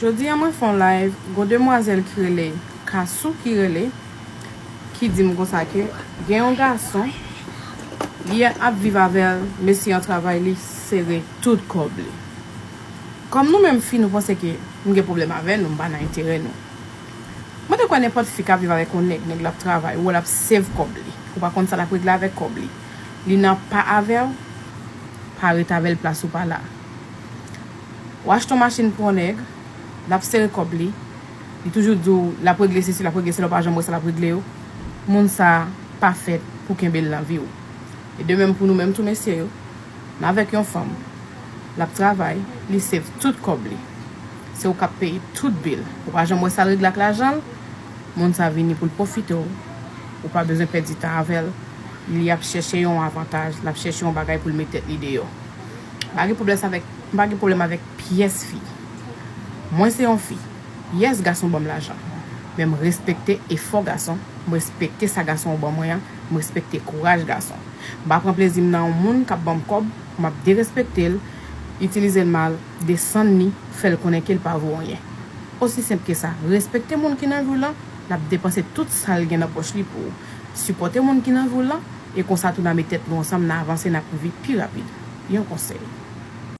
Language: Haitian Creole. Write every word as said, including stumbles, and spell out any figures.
Jodi a mwen fè yon live, gon demwazèl ki rele Kasou ki rele, ki di m konsa ke gen yon gason, li ap viv avè l, mesye an travay li sere tout kòb li. Kòm nou menm fi, nou panse ke nou gen pwoblèm avè nou, nou pa nan enterè nou. Mwen te kwè nenpòt fi k ap viv avèk yon nèg, nèg la ap travay, ou wè l ap save kòb li. Ou pa konn sa l ap regle avèk kòb li. Li nan pa avè w, pa ret avè l, plas ou pa la. Ou achte yon machin pou yon nèg, l ap sere kòb li, li toujou di w l ap regle sesi, l ap regle sela, ou pa janm wè sa l ap regle yo. Moun sa a pa fèt pou kenbe l nan vi w. E de menm pou nou menm tou mesye yo, n avèk yon fanm, l ap travay, li save tout kòb li. Se ou k ap peye tout bil. Ou pa janm wè sa l regle ak lajan l, moun sa vini pou l pwofite w. Ou pa bezwen pèdi tan avè l. Li ap chèche yon avantaj, l ap chèche yon bagay pou l met tèt li deyò. M pa gen pwoblèm avèk, m pa gen pwoblèm avèk pyès fi. Mwen se yon fi. Yes, gason ban m lajan. Men m respekte efò gason, m respekte sa gason an ban mwen an, m respekte kouraj gason. M pa pran plezi m nan yon moun k ap ban m kòb, m ap derespekte l, itilize l mal, desann li, fè l konnen ke l pa vo anyen. Osi senp ke sa. Respekte moun ki nan vi w lan, l ap depanse tout sa l gen nan pòch li pou ou. Sipòte moun ki nan vi w lan, e konsa tou n a met tèt nou ansanm, n a avanse, n ap rive pi rapid. Yon konsèy.